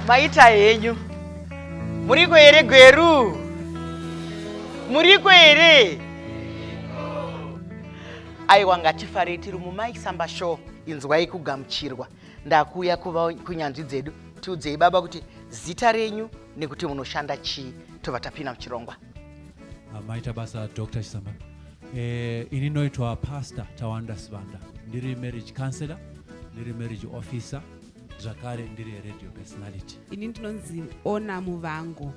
Maita henyu. Muriko here Gweru? Muriko here? Aiwa ngatifarei tiri muMai Samba Show. Inzwai kugamuchirwa. Ndakuuya kuva kunyanzvi dzedu. Tiudzei baba kuti zita renyu nekuti munoshanda chii tobva tapinda muchirongwa. Ah, maita basa Dr. Chisamba. Eh, ini noitwa Pastor Tawanda Sibanda. Ndiri marriage counselor, ndiri marriage officer, zvakare ndiri radio personality. Ini ndinonzi Ona Muvango.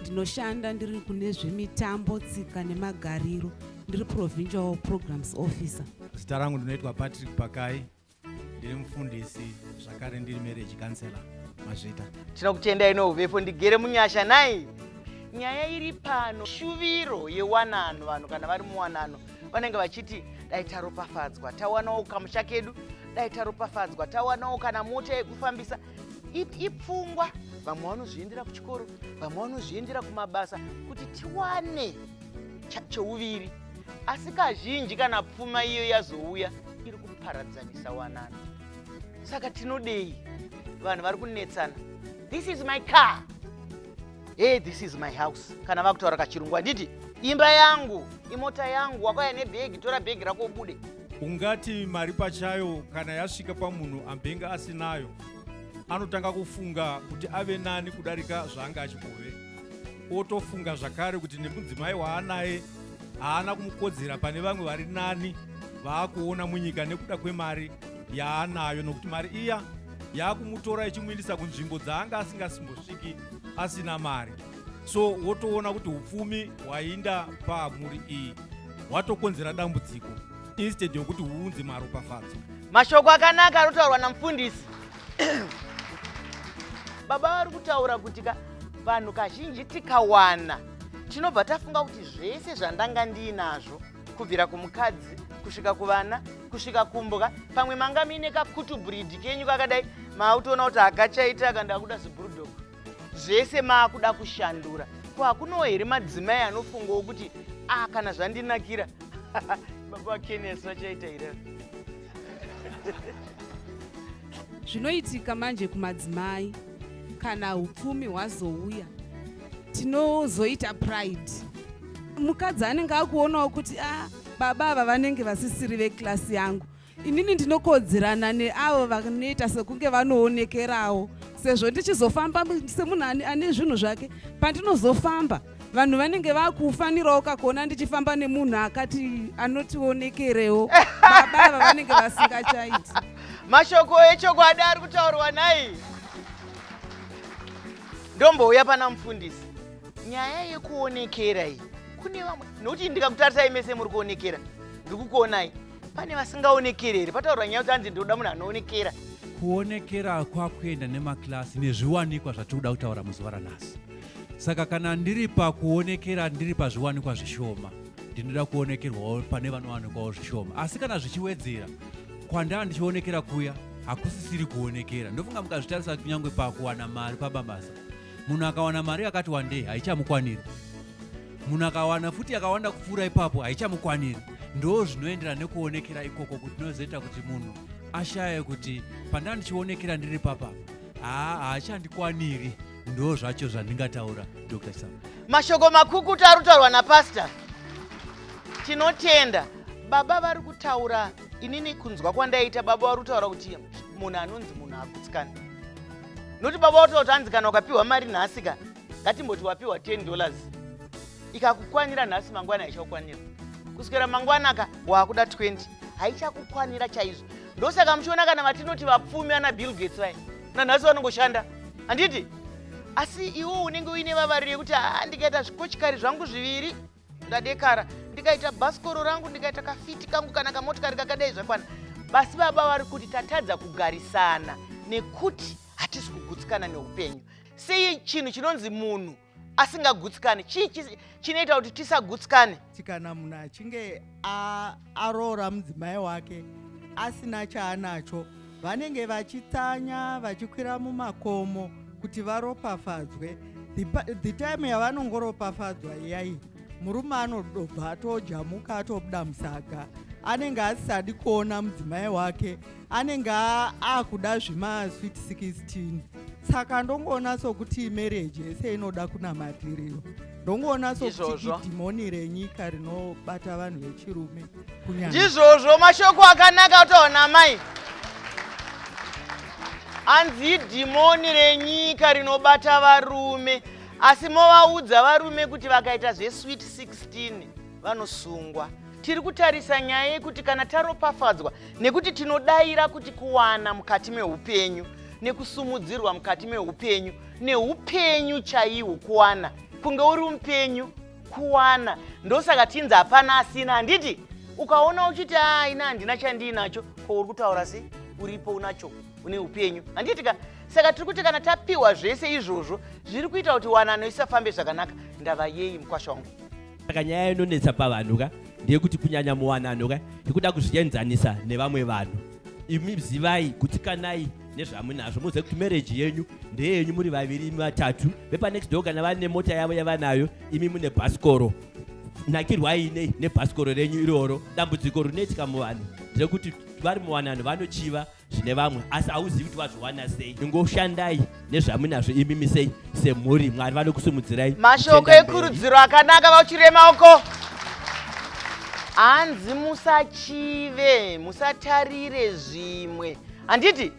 Ndinoshanda ndiri kune zvemitambo, tsika nemagariro. Ndiri provincial programs officer. Zita rangu ndinoitwa Patrick Pakai. Ndiri mufundisi zvakare ndiri marriage counselor. Mazvita. Tinokutendai nouvepo ndigere munyasha nai. Nyaya iri pano shuviro yewanano vanhu kana vari muwanano vanenge vachiti dai taropafadzwa tawanawo kamusha kedu dai taropafadzwa tawanawo kana mota yekufambisa ipfungwa vamwe vanozviendera kuchikoro vamwe vanozviendera kumabasa kuti tiwane cheuviri asi kazhinji kana pfuma iyo yazouya iri kuparadzanisa wanano saka tinodei vanhu vari kunetsana this is my car hey this is my house kana vakutaura kachirungu handiti imba yangu imota yangu wakauya nebhegi tora bhegi rako ubude ungati mari pachayo kana yasvika pamunhu ambenge asinayo anotanga kufunga kuti ave nani kudarika zvaanga achimbove otofunga zvakare kuti nemudzimai waanaye haana kumukodzera pane vamwe vari nani vaakuona munyika nekuda kwemari yaanayo nokuti mari iya yaakumutora ichimuindisa kunzvimbo dzaanga asingasimbosviki asina mari so wotoona kuti upfumi hwainda pamhuri iyi hwatokonzera dambudziko instead yokuti huunze maropafadzo. Mashoko akanaka anotaurwa namufundisi. Baba vari kutaura kuti ka vanhu kazhinji tikawana tinobva tafunga kuti zvese zvandanga ndiinazvo kubvira kumukadzi kusvika kuvana kusvika kumbwa pamwe manga muine kakutu breed kenyu kakadai maakutoona kuti hakachaita ka ndakuda zibulldog zvese maakuda kushandura ko hakunowo here madzimai anofungawo kuti a ah, kana zvandinakira baba vakenes vachaita here Zvinoitika manje kumadzimai kana upfumi hwazouya tinozoita pride. Mukadzi anenge akuonawo kuti ah, baba ava vanenge vasisiri veklasi yangu, inini ndinokodzerana neavo vanoita sekunge vanoonekerawo sezvo ndichizofamba semunhu ane zvinhu zvake. Pandinozofamba vanhu vanenge vakufanirawo kakuona ndichifamba nemunhu akati anotionekerewo baba ava vanenge vasingachaiti. Mashoko echokwadi ari kutaurwa nhai. Ndombouya pana mufundisi. Nyaya yekuonekera iyi kune vamwe nokuti ndikakutarisai mese muri kuonekera ndikukuonai pane vasingaonekeri here pataurwa nyaya kuti hanzi ndinoda munhu anoonekera. Kuonekera kwakuenda nemaklasi nezviwanikwa zvatiri kuda kutaura muzuva ranhasi. Saka kana ndiri pakuonekera ndiri pazviwanikwa zvishoma ndinoda kuonekerwawo pane vanowanikwawo zvishoma asi kana zvichiwedzera kwandaa ndichionekera kuya hakusisiri kuonekera ndofunga mukazvitarisa kunyange pakuwana mari pababasa munhu akawana mari yakati wandei haichamukwaniri munhu akawana futi yakawanda kupfuura ipapo haichamukwaniri ndo zvinoenderana nekuonekera ikoko kuti tinozoita kuti munhu ashaye kuti pandaa ndichionekera ndiri papa haa haachandikwaniri ndo zvacho zvandingataura Dr. Chisamba. Mashoko makukutu ari kutaurwa napastor. Tinotenda. Baba vari kutaura inini kunzwa kwandaita baba vari kutaura kuti munhu anonzi munhu agutsikana. Nokuti baba vataura kuti hanzi kana ukapiwa mari nhasi ka ngatimboti wapiwa 10 dollars ikakukwanira nhasi mangwana haichakukwanira kuswera mangwana ka waakuda 20 haichakukwanira chaizvo ndosaka muchiona kana vatinoti vapfumi ana Bill Gates vaya nanhasi vanongoshanda handiti asi iwo unenge uine vavariro yekuti haa ndikaita zvikochikari zvangu zviviri ndadekara ndikaita bhasikoro rangu ndikaita kafiti kangu kana kamotikari kakadai zvakwana basi baba vari kuti tatadza kugarisana nekuti hatisi kugutsikana neupenyu sei chinhu chinonzi munhu asingagutsikane chii chinoita kuti tisagutsikane kana munhu achinge aroora mudzimai wake asina chaanacho vanenge vachitsanya vachikwira mumakomo kuti varopafadzwe the time yavanongoropafadzwa iyai murume anodobva atojamuka atobuda musaga anenge asisadi kuona mudzimai wake anenge akuda zvemasweet 16. Saka ndongoona sokuti marriage yese inoda kunamatirirwa. Ndongoona sokuti Ndizvozvo. idhimoni renyika rinobata vanhu vechirume kunyanya. Ndizvozvo, mashoko akanaka kutaura namai. Anzi idhimoni renyika rinobata varume, asi movaudza varume kuti vakaita zvesweet 16 vanosungwa. Tiri kutarisa nyaya yekuti kana taropafadzwa nekuti tinodaira kuti kuwana mukati meupenyu nekusumudzirwa mukati meupenyu neupenyu chaihwo, kuwana kunge uri mupenyu kuwana, ndosaka tinzi hapana asina. Handiti ukaona uchiti a ina handina chandiinacho, ko uri kutaura sei uripo unacho, une upenyu, handiti ka? Saka tiri kuti kana tapiwa zvese izvozvo zviri kuita kuti wanano isafambe zvakanaka, ndava yei, mukwasha wangu? Saka nyaya inonetsa pavanhu ka ndeyekuti kunyanya muwanano ka yekuda kuzvienzanisa nevamwe vanhu. Imi zivai, gutsikanai nezvamunazvo, muzive kuti marriage yenyu ndeyenyu muri vaviri, imi vatatu. Vepanext door kana vane mota yavo yavanayo, imi mune bhasikoro, nakirwai nei nebhasikoro renyu iroro. Dambudziko rinoitika muvanhu nderekuti vari muwanano vanochiva zvine vamwe, asi hauzivi kuti vazviwana sei. Ingoshandai nezvamunazvo imimi sei semhuri, Mwari vanokusimudzirai. Mashoko muchienda mberi. Ekurudziro akanaka, vauchirema uko. Hanzi musachive, musatarire zvimwe, handiti?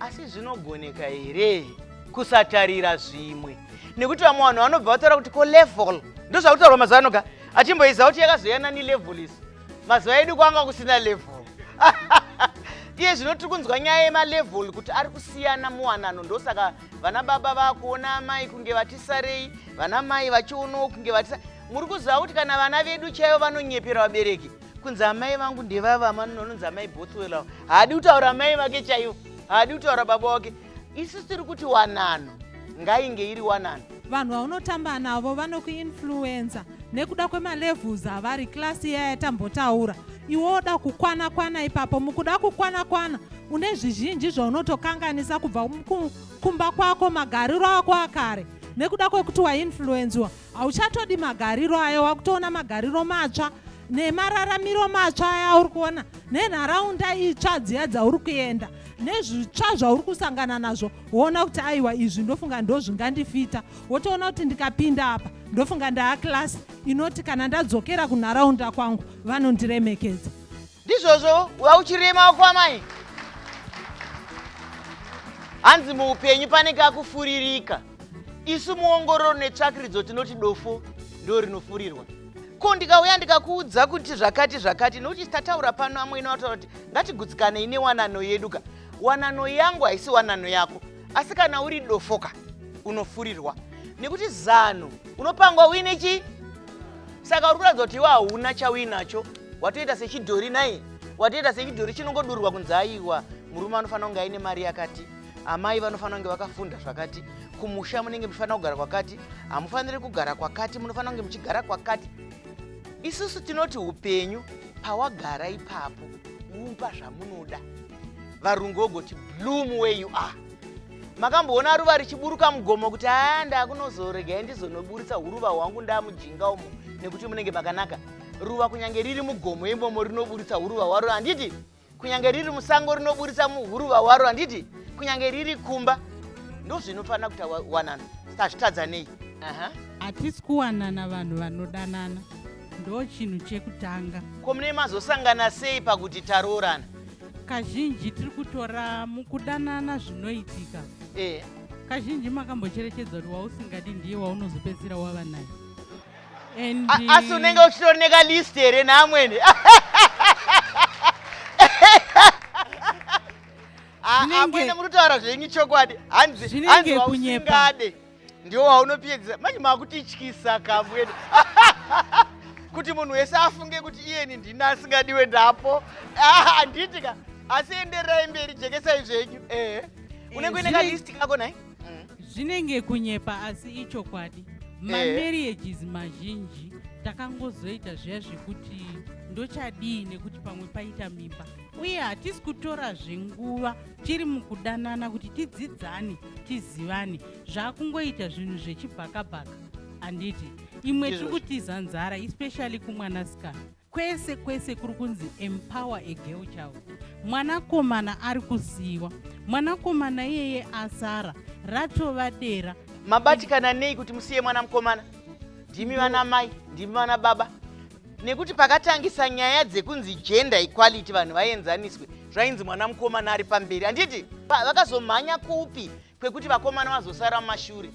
Asi zvinogoneka here kusatarira zvimwe? Nekuti vamwe vanhu vanobva vataura kuti ko level, ndozvakutaurwa mazuva ano ka, achimboiziva kuti yakazoyana ni level isi. Mazuva edu kwanga kusina level, iye zvino tiri kunzwa nyaya yemalevel kuti ari kusiyana muwanano. Ndosaka vana baba vakuona amai kunge vatisarei, vana mai vachionawo kunge vatisa. Muri kuziva kuti kana vana vedu chaivo vanonyepera vabereki kunzi amai vangu ndevava, vanonzi amai Bothwell ava, haadi kutaura amai vake chaivo, haadi kutaura baba wake. Isu tiri kuti wanano ngainge iri wanano. Vanhu vaunotamba navo vanokuinfluenza nekuda kwemalevels avari, class iya yatambotaura. Iwe woda kukwana kwana ipapo, mukuda kukwana kwana une zvizhinji zvaunotokanganisa kubva kumba kwako, magariro ako akare. Nekuda kwekuti wainfluenziwa, hauchatodi magariro ayo, wakutoona magariro matsva nemararamiro matsva aya uri kuona nenharaunda itsva dziya dzauri kuenda nezvitsva zvauri kusangana nazvo, woona kuti aiwa, izvi ndofunga ndo zvingandifita. Wotoona kuti ndikapinda apa ndofunga ndaa class inoti kana ndadzokera kunharaunda kwangu vanondiremekedza. Ndizvozvo, wauchirema kwamai. Hanzi muupenyu pane kakufuririka. Isu muongororo netsvakiridzo tinoti dofo ndo rinofurirwa. Ko ndikauya ndikakuudza kuti zvakati zvakati, nokuti tataura pano, amwene vataura kuti ngatigutsikanei newanano yedu ka. Wanano yangu haisi wanano yako, asi kana uri dofoka unofurirwa nekuti zano unopangwa uine chii. Saka uri kuratidza kuti iwe hauna chauinacho, watoita sechidhori nai, watoita sechidhori chinongodurwa kunzi aiwa, murume anofanira kunge aine mari yakati, amai vanofanira kunge vakafunda zvakati, kumusha munenge muchifanira kugara kwakati, hamufaniri kugara kwakati, munofanira kunge muchigara kwakati. Isusu tinoti upenyu pawagara ipapo umba zvamunoda. Varungu vogoti bloom where you are. Makamboona ruva richiburuka mugomo kuti aya ndakunozoregai ndizonoburitsa huruva hwangu ndamujinga umo nekuti munenge makanaka? Ruva kunyange riri mugomo imomo rinoburitsa huruva hwaro, handiti? Kunyange riri musango rinoburitsa muhuruva hwaro, handiti? Kunyange riri kumba. Ndozvinofanira kuita wanano, tazvitadza nei? Aha. Hatisi kuwanana vanhu vanodanana, ndo chinhu chekutanga. Ko mune mazosangana sei pakuti taroorana? Kazhinji tiri kutora mukudanana zvinoitika. Kazhinji makambocherechedza kuti wausingadi ndiye waunozopedzisira wava naye? And Asi unenge uchitori nekalist here naamwene? Amwene, muri kutaura zvenyu chokwadi. Hanzi Zvinenge hanzi kunyepa. wausingade ndiwo waunopedzisa. Manje makutityisa kamwene kuti munhu wese afunge kuti iyeni ndini asingadiwe ndapo. Ah, handiti ka? Asi endererai mberi, jekesai zvenyu. Ehe, unenge uine kalist kako nai. Zvinenge kunyepa asi ichokwadi. Mamarriages mazhinji takangozoita zviya zvekuti ndochadii nekuti pamwe paita mimba, uye hatisi kutorazve nguva tiri mukudanana kuti tidzidzane, tizivane. Zvakungoita zvinhu zvechibhakabhaka, handiti? Imwe tiri Ndizvozvo. kutiza nzara, especially kumwanasikana. Kwese kwese kuri kunzi empower a girl child. Mwanakomana ari kusiiwa. Mwanakomana iyeye asara ratova dera. Mabatikana nei kuti musiye mwana mukomana? Ndimi vana mai, ndimi vana baba. Nekuti pakatangisa nyaya dzekunzi gender equality vanhu vaenzaniswe, zvainzi mwana mukomana ari pamberi. Handiti vakazomhanya kupi kwekuti vakomana vazosara mumashure?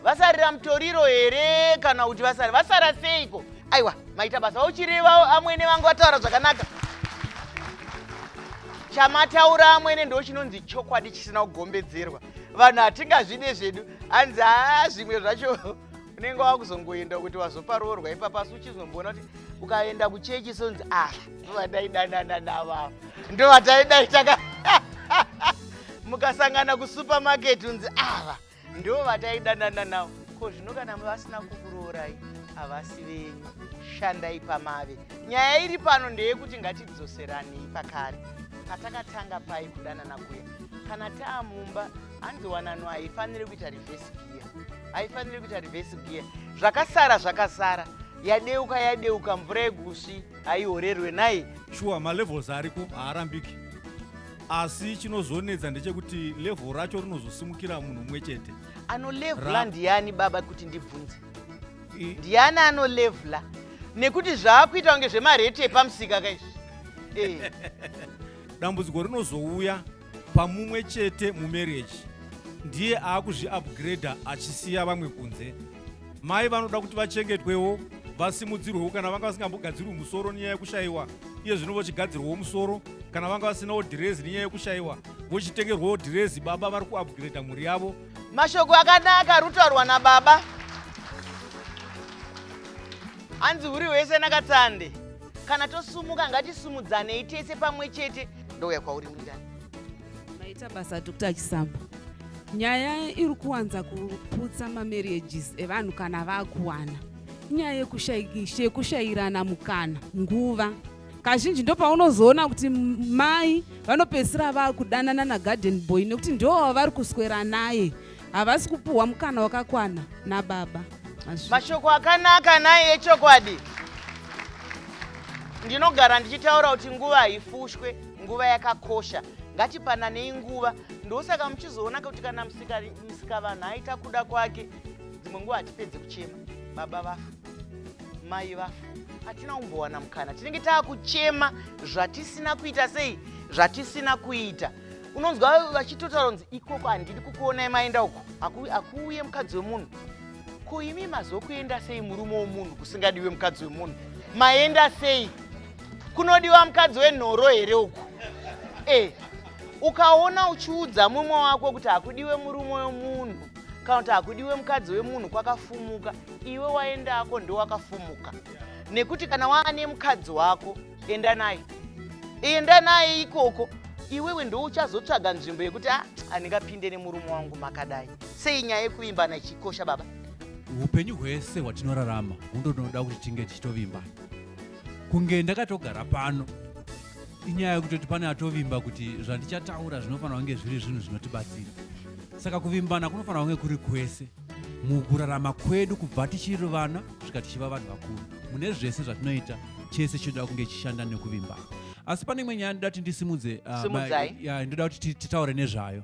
Vasarira mutoriro here kana kuti vasara vasara seiko? Aiwa, maita basa. Vauchireva amwene vangu vataura zvakanaka. Chamataura amwene ndo chinonzi chokwadi chisina kugombedzerwa. Vanhu hatingazvide zvedu, hanzi haa zvimwe zvacho unenge wakuzongoenda kuti wazoparoorwa ipapa, asi uchizomboona kuti ukaenda kuchechi sonzi ah ndovandaidanana navo ava, ndovataidai taka mukasangana kusupermarket unzi ava ndo vataidanana navo. Ko zvino kana vasina kukuroorai havasi venyu, shandai pamave. Nyaya iri pano ndeyekuti ngatidzoseranei pakare patakatanga pai kudanana kuya. Kana taamumba, hanzi wanano haifaniri kuita reverse gear, haifaniri kuita reverse gear. Zvakasara zvakasara, yadeuka yadeuka, mvura yegusvi haihorerwe nai. Shuwa, malevels ariko haarambiki, asi chinozonetsa ndechekuti level racho rinozosimukira munhu mumwe chete. Anolevhula ndiani baba? Kuti ndibvunze, ndiani anolevhula? Nekuti zvaakuita kunge zvemareti epamusika kaizvi. Dambudziko rinozouya pamumwe chete mumarriage, ndiye aakuzviupgrada achisiya vamwe kunze. Mai vanoda kuti vachengetwewo, vasimudzirwewo. Kana vanga vasingambogadzirwi musoro nenyaya yekushayiwa, iye zvino vochigadzirwawo musoro. Kana vanga vasinawo dhirezi nenyaya yekushayiwa, vochitengerwawo dhirezi. Baba vari kuupgrada mhuri yavo. Mashoko akanaka ari kutaurwa nababa. Hanzi huri hwese nakatsande. Kana tosumuka ngatisumudzanei tese pamwe chete. Ndouya kwauri mundani. Maita basa Dr. Chisamba. Nyaya iri kuwanza kuputsa mamarriages evanhu kana vakuwana inyaya yekushayirana mukana, nguva. Kazhinji ndopaunozoona kuti mai vanopedzisira vakudanana nagarden boy nekuti ndo wavari kuswera naye, havasi kupuhwa mukana wakakwana nababa. Mashoko akanaka naye echokwadi. Ndinogara ndichitaura kuti nguva haifushwe, nguva yakakosha, ngatipananei nguva. Ndosaka muchizoona kuti kana musika vanhu aita kuda kwake, dzimwe nguva hatipedze kuchema baba vafa, mai vafa, hatina kumbowana mukana. Tinenge taakuchema zvatisina kuita. Sei zvatisina kuita? Unonzwa vachitotaura kunzi ikoko handidi kukuonai, maenda uko hakuuye mukadzi wemunhu. Ko imi mazokuenda sei murume womunhu kusingadiwe mukadzi wemunhu? Maenda sei? Kunodiwa mukadzi wenhoro here uku? E, ukaona uchiudza mumwe wako kuti hakudiwe murume wemunhu kana kuti hakudiwe mukadzi wemunhu, kwakafumuka. Iwe waendako ndowakafumuka, nekuti kana waane mukadzi wako, enda naye, enda naye ikoko. Iwewe ndouchazotsvaga nzvimbo yekuti a handingapinde nemurume wangu makadai. Sei nyaya yekuvimbana ichikosha baba? Upenyu hwese hwatinorarama hundonoda kuti tinge tichitovimbana. Kunge ndakatogara pano inyaya yekutoti pane atovimba kuti zvandichataura zvinofanira kunge zviri zvinhu zvinotibatsira. Saka kuvimbana kunofanira kunge kuri kwese mukurarama kwedu, kubva tichiri vana kusvika tichiva vanhu vakuru. Mune zvese zvatinoita, chese chinoda kunge chichishanda nekuvimbana. Asi pane imwe nyaya ndoda kuti ndisimudze, Simudzai. Ya, ndoda kuti titaure nezvayo.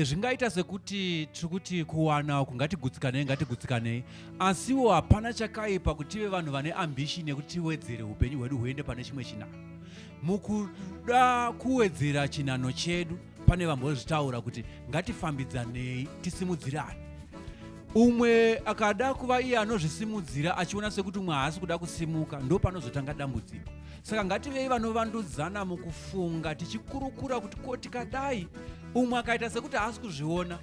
Zvingaita sekuti tiri kuti kuwana uku ngatigutsikanei, ngatigutsikanei, asiwo hapana chakaipa kuti tive vanhu vane ambition yekuti tiwedzere upenyu hwedu huende pane chimwe chinhano. Mukuda kuwedzera chinhano chedu, pane vambozvitaura kuti ngatifambidzanei, tisimudzirane. Umwe akada kuva iye anozvisimudzira achiona sekuti umwe haasi kuda kusimuka, ndo panozotanga dambudziko. Saka ngativei vanovandudzana mukufunga, tichikurukura kuti ko tikadai. Umwe akaita sekuti haasi kuzviona,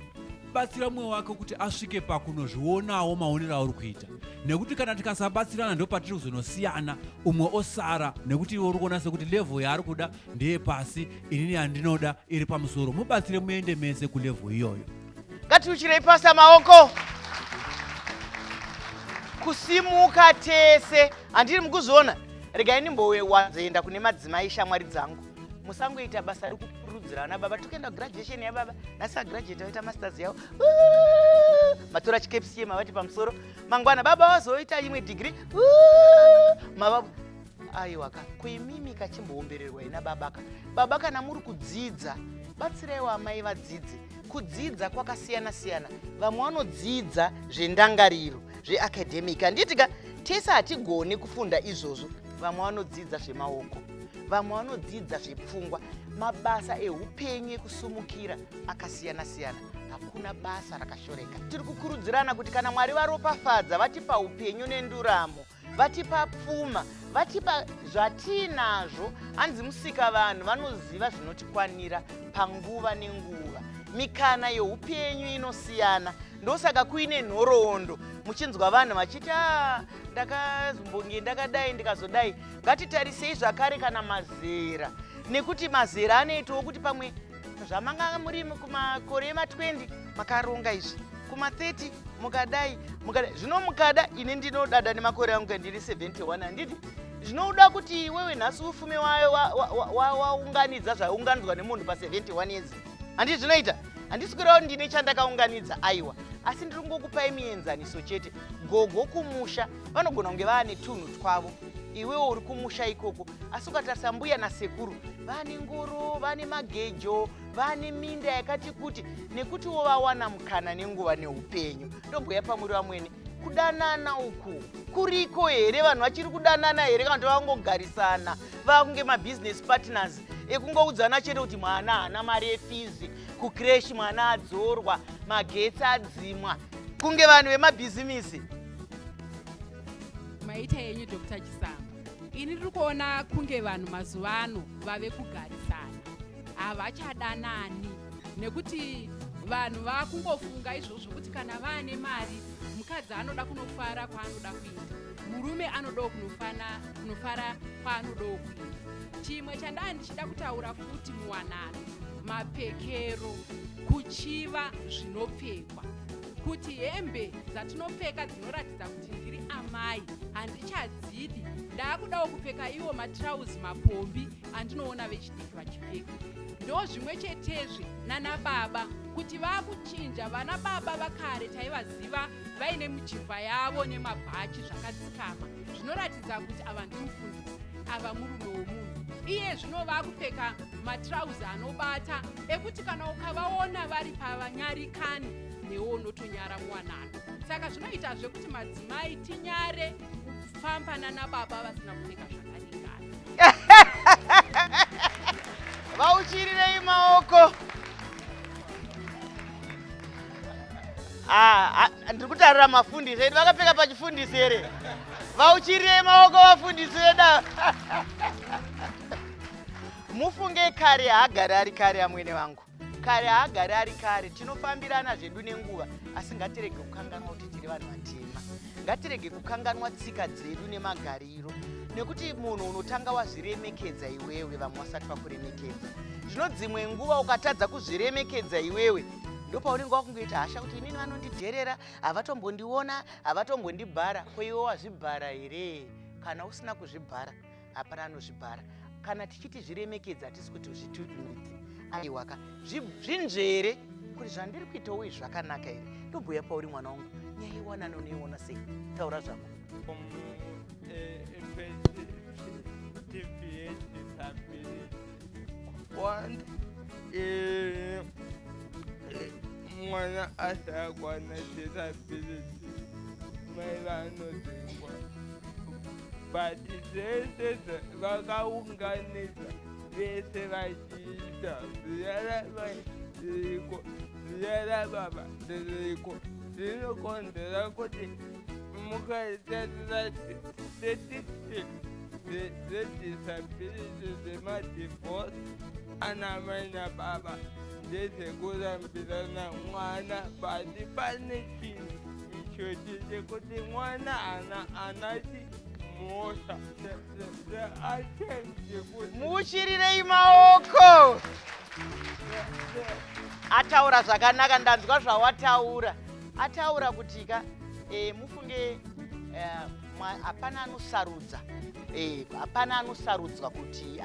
batsira mumwe wake kuti asvike pakunozvionawo maonero auri kuita, nekuti kana tikasabatsirana ndo patiri kuzonosiyana, umwe osara nekuti iwe uri kuona sekuti level yaari kuda ndeyepasi, inini yandinoda iri pamusoro. Mubatsire muende mese kulevel iyoyo. Ngatiuchirei pasa maoko. Kusimuka tese, handiri mukuzviona? Regai ndimbowanzoenda kune madzimai shamwari dzangu. Musangoita basa rekukurudzira vana baba, tikuenda kugraduation yababa nhasi, agraduate vaita masters yavo, matora chikepsi mavati pamusoro. Mangwana baba vazoita imwe degree, mava. Aiwa ka, ko imimi kachimboombererwai nababa ka. Baba kana muri kudzidza, batsiraiwo amai vadzidze. Kudzidza kwakasiyana siyana. Vamwe vanodzidza zvendangariro, zveacademic. Handiti ka, tese hatigoni kufunda izvozvo. Vamwe vanodzidza zvemaoko, vamwe vanodzidza zvepfungwa. Mabasa eupenyu ekusumukira akasiyana siyana. Hakuna basa rakashoreka. Tiri kukurudzirana kuti kana Mwari varopafadza, vatipa upenyu nenduramo, vatipa pfuma, vatipa zvatiinazvo, hanzi musika vanhu vanoziva zvinotikwanira panguva nenguva. Mikana yeupenyu inosiyana, ndosaka kuine nhoroondo muchinzwa vanhu vachiti ah, ndakazombonge ndakadai ndikazodai. Ngatitarisei zvakare kana mazera, nekuti mazera anoitawo kuti pamwe zvamanga muri kumakore ema 20 makaronga izvi, kuma 30 mukadai mukadai. Zvino mukada, ini ndinodada nemakore angu, ndiri 71, handiti? Zvinoda kuti iwewe nhasi ufume waunganidza zvaunganidzwa nemunhu pa 71 years, handiti? Zvinoita handisi kureva kuti ndine chandakaunganidza, aiwa, asi ndiri kungokupai mienzaniso chete. Gogo kumusha vanogona kunge vaane tunhu twavo, iwewo uri kumusha ikoko, asi ukatarisa mbuya nasekuru vane ngoro, vane magejo, vane minda yakati kuti, nekutiwo vawana mukana nenguva neupenyu. Ndomboya pamuri vamwene, kudanana uku kuriko here? Vanhu vachiri kudanana here, kana kuti vangogarisana vakunge mabusiness partners ekungoudzana chete kuti mwana haana mari yefizi kucreche, mwana adzorwa, magetsi adzimwa, kunge vanhu vemabhizimisi? Maita yenyu, Dr Chisamba. Ini ndiri kuona kunge vanhu mazuva ano vave kugarisana, havachadanani, nekuti vanhu vakungofunga izvozvo kuti kana vaane mari, mukadzi anoda kunofara kwaanoda kuita, murume anodawo kunofara kwaanodawo kuita. Chimwe chandaa ndichida kutaura futi muwanano, mapfekero, kuchiva zvinopfekwa, kuti hembe dzatinopfeka dzinoratidza kuti ndiri amai handichadzidi, ndaakudawo kupfeka iwo matirauzi mapombi andinoona vechidiki vachipfeka. Ndo zvimwe chetezve nana baba, kuti vaakuchinja. Vana baba vakare taivaziva vaine michivha yavo nemabhachi zvakadzikama, zvinoratidza kuti ava ndimufundisi, ava murume womunhu. Iye zvino vaakupfeka matirauzi anobata ekuti kana ukavaona vari pavanyarikani, newe unotonyara muwanano. Saka zvinoitazve kuti madzimai tinyare kufamba nana baba vasina kupfeka zvakaringana. Vauchirirei maoko. Ah, ah, ndiri kutarira mafundisi edu vakapfeka pachifundisi here? Vauchirirei maoko vafundisi vedu. Mufunge kare haagari ari kare, amwene vangu, kare haagari ari kare. Tinofambirana zvedu nenguva, asi ngatirege kukanganwa kuti tiri vanhu vatema. Ngatirege kukanganwa tsika dzedu nemagariro, nekuti munhu unotanga wazviremekedza iwewe vamwe vasati vakuremekedza. Zvino dzimwe nguva ukatadza kuzviremekedza iwewe, ndopaunenge wakungoita hasha kuti inini vanondidherera, havatombondiona, havatombondibhara. Ko iwe wazvibhara here? Kana usina kuzvibhara, hapana anozvibhara. Kana tichiti zviremekedza, hatisi kuti zvitutumidze, aiwaka. Zvinzvere kuti zvandiri kuitawo izvi zvakanaka here. Ndobhuya pauri, mwana wangu, nyaya yewanano unoiona sei? Taura zvako. One, mwana asakwana disability, mai vanodzingwa, but zvese vakaunganidza vese vachiita, ziya ramai ririko, ziya rababa ririko, zvinokonzera kuti mukatarira statistics dzedisability, dzemadivorce ana mai nababa, ndezvekurambirana mwana, but pane chinhu ichochi chekuti mwana ana anati mhosva the attempt yekuti Muuchirirei maoko. Ataura zvakanaka, ndanzwa zvawataura. Ataura kuti ka mufunge, hapana anosarudza, hapana anosarudzwa kuti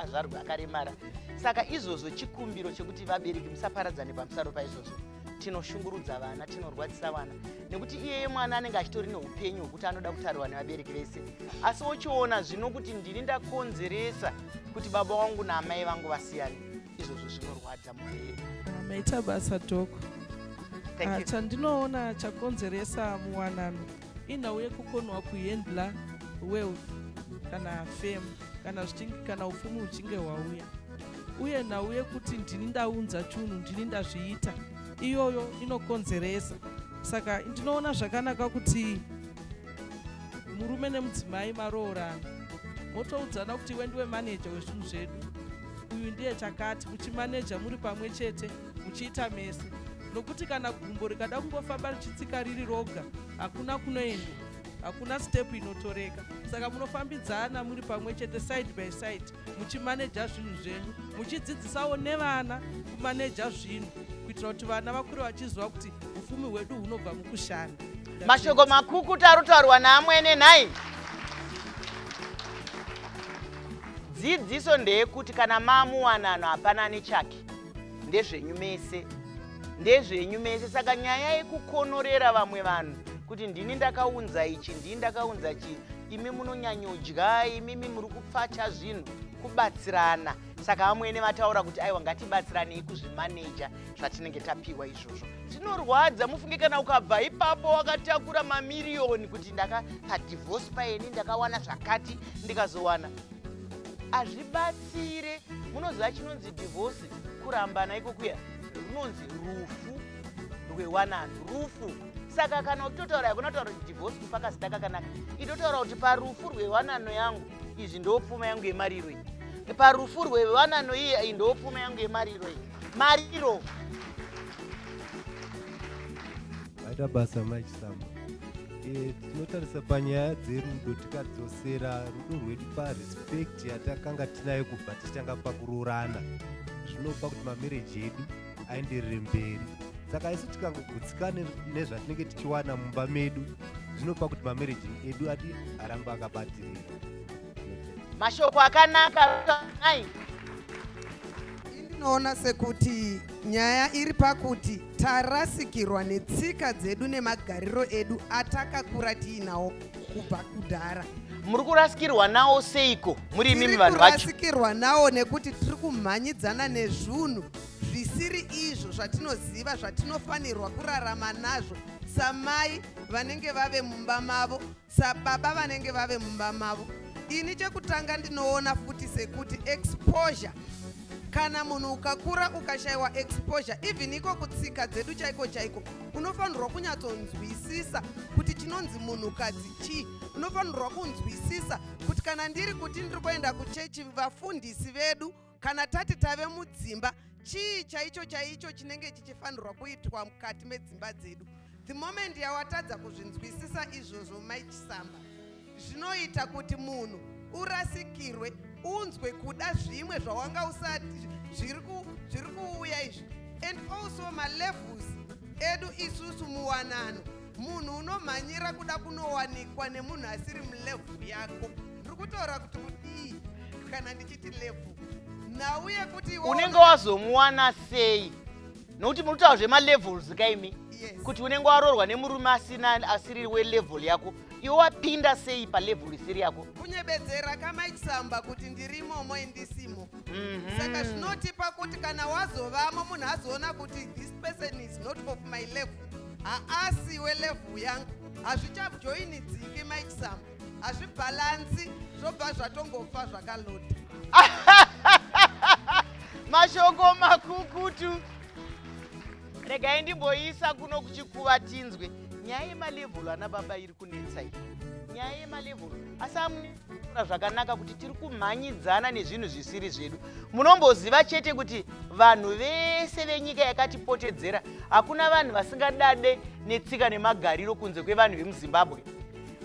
azvarwe akaremara. Saka izvozvo chikumbiro chekuti vabereki musaparadzane pamusaro paizvozvo. Tinoshungurudza vana, tinorwadzisa vana nekuti iyeye mwana anenge achitori neupenyu hwekuti anoda kutarirwa nevabereki vese, asi ochiona zvino kuti ndini ndakonzeresa kuti baba vangu naamai vangu vasiyane. Izvozvo zvinorwadza mhuri yedu. Maita basa Doko. Thank you. Chandinoona chakonzeresa muwanano inhau yekukonwa kuhandla wealth kana fame kana zvichinge kana upfumi huchinge hwauya, uye nhau yekuti ndini ndaunza chunhu, ndini ndazviita, iyoyo inokonzeresa. Saka ndinoona zvakanaka kuti murume nemudzimai maroorana motoudzana kuti iwe ndiwe maneja wezvinhu zvedu, uyu ndiye chakati, muchimaneja muri pamwe chete muchiita mese, nokuti kana gumbo rikada kungofamba richitsika riri roga hakuna kunoendwa, hakuna step inotoreka. Saka munofambidzana muri pamwe chete, side by side, muchimaneja zvinhu zvenyu, muchidzidzisawo nevana kumaneja zvinhu, kuitira kuti vana vakure vachiziva kuti upfumi hwedu hunobva mukushanda. Mashoko makukutu arutaurwa naamwene nhai. Dzidziso ndeyekuti kana mamuwanano hapana nechake, ndezvenyu mese, ndezvenyu mese. Saka nyaya yekukonorera vamwe vanhu kuti ndini ndakaunza ichi, ndini ndakaunza chii, imi munonyanyodya, imimi muri kupfacha zvinhu, kubatsirana. Saka vamwene vataura kuti aiwa, ngatibatsiranei kuzvimaneja zvatinenge tapiwa. Izvozvo zvinorwadza mufunge, kana ukabva ipapo wakatakura mamiriyoni kuti ndaka padivorce paeni ndakawana zvakati, ndikazowana, hazvibatsire. Munoziva chinonzi divorce, kurambana ikokuya, runonzi rufu rwewanano, rufu. Saka kana uchitotaura, hakuna kutaura kuti divorce kufa kazita kakanaka, itotaura kuti parufu rwewanano yangu izvi ndo pfuma yangu yemariro iyi, parufu rwewanano iyi, iyi ndo pfuma yangu yemariro iyi, mariro. Vaita basa maChisamba. Tinotarisa panyaya dzerudo, tikadzosera rudo rwedu parespect yatakanga tinayo kubva tichitanga pakuroorana, zvinopa kuti mamarriage edu aenderere mberi. Saka isu tikangogutsikana nezvatinenge tichiwana mumba medu, zvinopa kuti mamarriage edu adi aramba akabatirira. Mashoko akanaka ai. Ndinoona sekuti nyaya iri pakuti tarasikirwa netsika dzedu nemagariro edu atakakura tiinawo kubva kudhara. Muri kurasikirwa nawo seiko muri imimi Tiri vanhu vacho? kurasikirwa nawo nekuti tiri kumhanyidzana nezvinhu zvisiri izvo zvatinoziva zvatinofanirwa kurarama nazvo, samai vanenge vave mumba mavo, sababa vanenge vave mumba mavo. Ini chekutanga ndinoona futi sekuti exposure. Kana munhu ukakura ukashayiwa exposure, even iko kutsika dzedu chaiko chaiko, unofanirwa kunyatsonzwisisa kuti chinonzi munhukadzi chii. Unofanirwa kunzwisisa kuti kana ndiri kuti ndiri kuenda kuchechi, vafundisi vedu, kana tati tave mudzimba, chii chaicho chaicho chinenge chichifanirwa kuitwa mukati medzimba dzedu. The moment yawatadza kuzvinzwisisa izvozvo, maichisamba, zvinoita kuti munhu urasikirwe, unzwe kuda zvimwe zvawanga usati zviri kuuya izvi. And also malevels edu isusu muwanano, munhu unomhanyira kuda kunowanikwa nemunhu asiri mulevel yako. Ndiri kutaura kuti kudii kana ndichiti level? Nhau yekuti iwe Unenge wazomuwana sei? Nokuti muri kutaura zvemalevels kaimi. Yes. Kuti unenge waroorwa nemurume asina, asiri welevel yako, iwe wapinda sei palevel isiri yako? Kunyebedzera kamaichisamba kuti ndiri imomo indisimo. Saka zvinotipa kuti kana wazovamo, munhu azoona kuti this person is not of my level, haasi welevel yangu, hazvichajoinidziki maichisamba, hazvibhalansi, zvobva zvatongofa zvakalodha. Mashoko makukutu. Regai ndimboisa kuno kuchikuva tinzwe. Nyaya yemalevhelo ana baba iri kunetsa iyi, nyaya yemalevhelo. Asi amuura zvakanaka kuti tiri kumhanyidzana nezvinhu zvisiri zvedu. Munomboziva chete kuti vanhu vese venyika yakatipotedzera, hakuna vanhu vasingadade netsika nemagariro kunze kwevanhu vemuZimbabwe.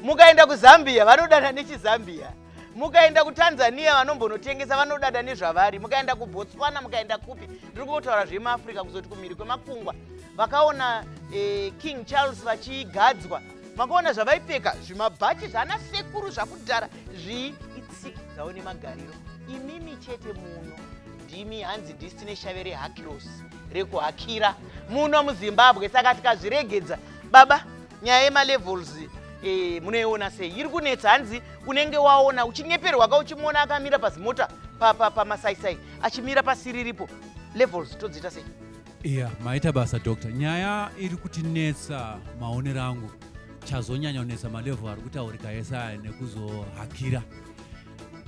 Mukaenda kuZambia vanodada nechiZambia, mukaenda kuTanzania vanombonotengesa vanodada nezvavari, mukaenda kuBotswana, mukaenda kupi, ndiri kungotaura zvemuAfrica. Kuzoti kumhiri kwemakungwa, vakaona King Charles vachigadzwa, makaona zvavaipfeka, zvimabhachi zvana sekuru zvakudhara zvii, itsika dzavo nemagariro. Imimi chete muno ndimi hanzi ndisi tine shave rehakiros. rekuhakira muno muZimbabwe. Saka tikazviregedza baba, nyaya yemalevels munoiona sei? Iri kunetsa. Hanzi unenge waona uchinyeperwa ka, uchimuona akamira pazimota pamasaisai, achimira pasiriripo. Levels todziita sei? Iya, maita basa, Doctor. Nyaya iri kutinetsa, maonero angu, chazonyanya kunetsa malevels ari kutaurika ese aya nekuzohakira,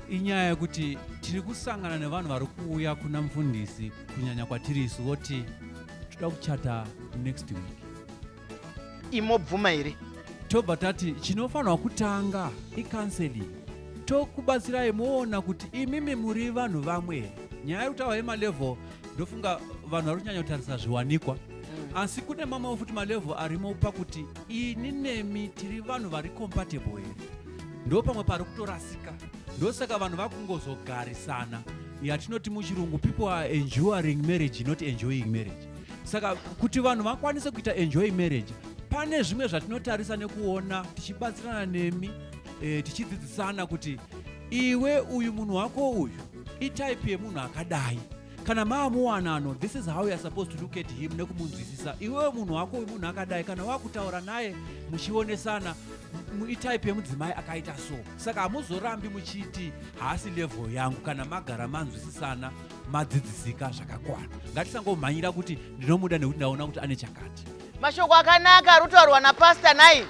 inyaya yekuti tiri kusangana nevanhu vari kuuya kuna mufundisi, kunyanya kwatiri isu, voti toda kuchata next week. Imobvuma here? Tobva tati chinofanirwa kutanga icounseling, tokubatsirai moona kuti imimi muri vanhu vamwe here. Nyaya yekutaura yemalevel, ndofunga vanhu vari kunyanya kutarisa zviwanikwa, asi kune mamwewo futi malevel arimo pakuti ini nemi tiri vanhu vari compatible here. Ndo pamwe pari kutorasika. Ndosaka vanhu vakungozogarisana, yatinoti muchirungu people are enduring marriage, not enjoying marriage. Saka kuti vanhu vakwanise kuita enjoy marriage, pane zvimwe zvatinotarisa nekuona tichibatsirana nemi, tichidzidzisana kuti iwe uyu munhu wako uyu itype yemunhu akadai. Kana maamuwanano, this is how you are supposed to look at him nekumunzwisisa. Iwewe munhu wako uyu munhu akadai, kana wakutaura naye muchionesana, itype yemudzimai akaita so. Saka hamuzorambi muchiti haasi level yangu kana magara manzwisisana, madzidzisika zvakakwana. Ngatisangomhanyira kuti ndinomuda nekuti ndaona kuti ane chakati. Mashoko akanaka ari kutaurwa napasta nai.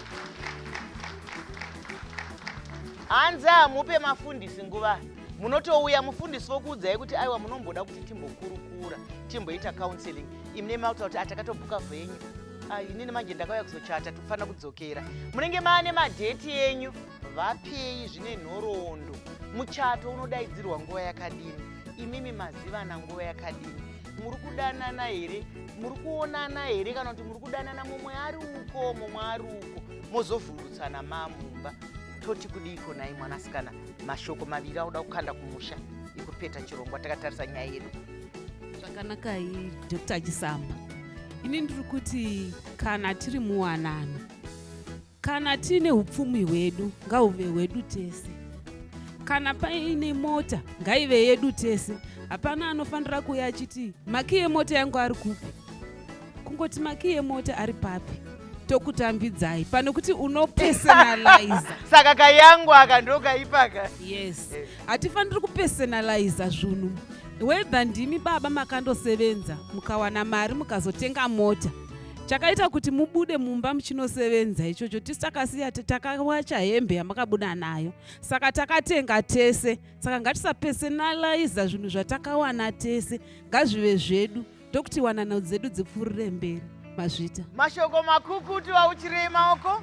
Hanzi hamupe mafundisi nguva, munotouya mufundisi vokuudzai kuti aiwa, munomboda kuti timbokurukura, timboita counseling. Imune makuta kuti atakatobhuka venyu. Ah, inini manje ndakauya kuzochata, tikufanira kudzokera. Munenge maane madheti enyu, vapei zvine nhoroondo. Muchato unodaidzirwa nguva yakadini? Imimi mazivana nguva yakadini? Muri kudanana here? Muri kuonana here? Kana kuti muri kudanana, mumwe ari uko, mumwe ari uko, mozovhundutsana mamumba? Toti kudiko nai mwanasikana? Mashoko maviri auda kukanda kumusha ikupeta chirongwa takatarisa nyaya yedu. Zvakanakai, Dr Chisamba. Ini ndiri kuti kana tiri muwanano, kana tiine upfumi hwedu, ngahuve hwedu tese. Kana paine mota, ngaive yedu tese. Hapana anofanira kuuya achiti makiyi emota yangu ari kupi. Kungoti makiyi emota ari papi, tokutambidzai, pane kuti unopersonaliza. Saka kayangu aka ndokaipaka. Yes, hatifaniri kupersonaliza zvinhu. Whether ndimi baba makandosevenza mukawana mari mukazotenga mota, chakaita kuti mubude mumba muchinosevenza ichocho tisi takasiya, takawacha hembe yamakabuda nayo, saka takatenga tese. Saka ngatisapersonaliza zvinhu zvatakawana tese, ngazvive zvedu, ndokuti wanano dzedu dzipfuurire mberi. Mazvita. Mashoko makukutu, auchirei maoko.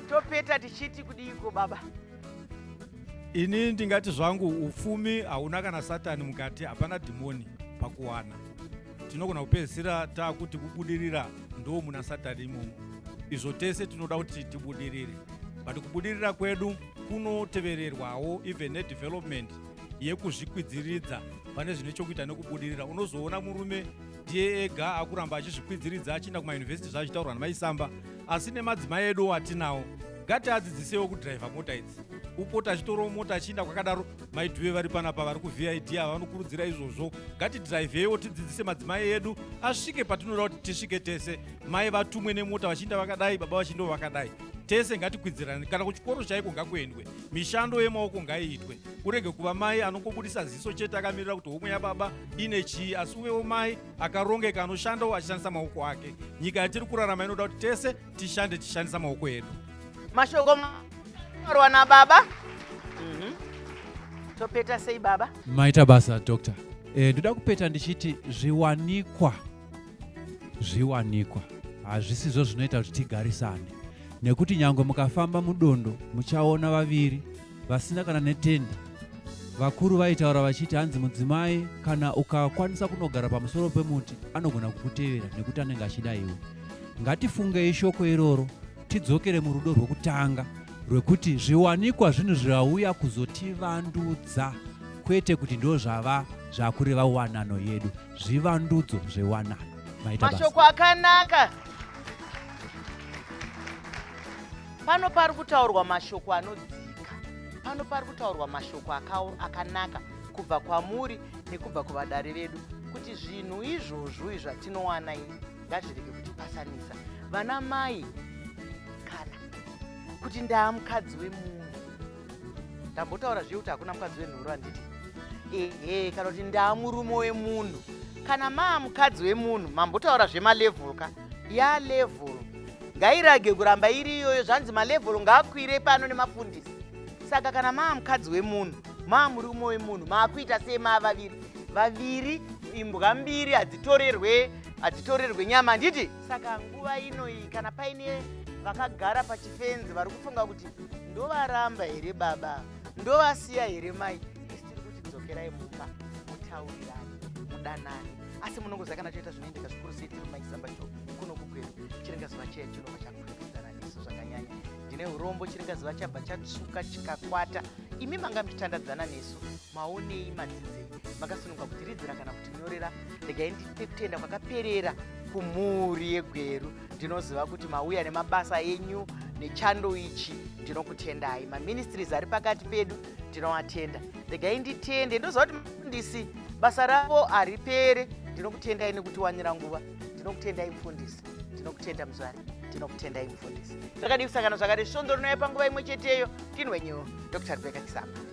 Topeta tichiti kudiko baba? Ini ndingati zvangu upfumi hauna kana satani mukati, hapana dhimoni pakuwana. Tinogona kupedzisira taakuti kubudirira ndo muna satani imomo. Izvo tese tinoda kuti tibudirire, but kubudirira kwedu kunotevererwawo even nedevelopment yekuzvikwidziridza pane zvine chokuita nekubudirira. Unozoona murume ndiye ega akuramba achizvikwidziridza, achienda kumayunivhesiti, zvaachitaurwa namaisamba, asi nemadzimai edu atinawo ngatiadzidzisewo kudhiraivha mota idzi, upota achitorawo mota achiinda kwakadaro. Maidhuve vari panapa vari kuVID ava vanokurudzira izvozvo. Ngatidhiraivheiwo, tidzidzise madzimai edu asvike patinoda kuti tisvike tese. Mai vatumwe nemota vachiinda vakadai, baba vachiindawo vakadai, tese ngatikwidzirane. Kana kuchikoro chaiko ngakuendwe, mishando yemaoko ngaiitwe. Urege kuva mai anongobudisa ziso chete akamirira kuti homwe yababa ine chii, asi uvewo mai akarongeka anoshandawo achishandisa maoko ake. Nyika yatiri kurarama inoda kuti tese tishande tichishandisa maoko edu. Mashoko arwa nababa. Topeta sei baba? Maita basa, Doctor. Ndoda kupeta ndichiti zviwanikwa, zviwanikwa hazvisizvo zvinoita kuti tigarisane, nekuti nyange mukafamba mudondo muchaona vaviri vasina kana netende. Vakuru vaitaura vachiti hanzi mudzimai kana ukakwanisa kunogara pamusoro pemuti anogona kukutevera nekuti anenge achida iwe. Ngatifungei shoko iroro, tidzokere murudo rwekutanga, rwekuti zviwanikwa zvinhu zvauya kuzotivandudza, kwete kuti ndo zvava zvakureva wanano yedu. Zvivandudzo zvewanano. Maita basa. Mashoko akanaka. Pano pari kutaurwa mashoko anodzika, pano pari kutaurwa mashoko akanaka. kubva kwamuri nekubva kuvadare vedu kuti zvinhu izvozvo zvatinowana ini ngazvirege kutipasanisa vana mai kana kuti ndaa mukadzi wemunhu ndambotaura zviye kuti hakuna mukadzi wenhoro handiti ehe kana kuti ndaa murume wemunhu kana maa mukadzi wemunhu mambotaura zvemalevhel ka yalevhel ngairage kuramba iri iyoyo zvanzi malevhel ngaakwire pano nemafundisi saka kana maa mukadzi wemunhu maa murume wemunhu maakuita sei maa vaviri vaviri imbwa mbiri hadzitorerwe hadzitorerwe nyama handiti saka nguva inoyi kana paine vakagara pachifenzi vari kufunga kuti ndovaramba here baba ndovasiya here mai isi tiri kuti dzokerai mumba mutaurirane mudanane asi munongoziva kana choita zvinoendeka zvikuru sei tiri maisamba cho kuno kugweru chiringazuva chiya chinobva chakwikwidzana nesu zvakanyanya ndine urombo chiringazuva chabva chatsvuka chikakwata imi manga muchitandadzana nesu maonei madzidzei makasununga kutiridzira kana kutinyorera regai ndipe kutenda kwakaperera kumhuri yegweru ndinoziva kuti mauya nemabasa enyu nechando ichi ndinokutendai maministries ari pakati pedu ndinoatenda regai nditende ndoziva kuti mufundisi basa ravo haripere ndinokutendai nekutiwanira nguva ndinokutendai mufundisi ndinokutenda muzvari ndinokutendai mufundisi zvakadii kusangana zvakare svondo rinouya panguva imwe cheteyo ndinwenyu dr rebecca chisamba.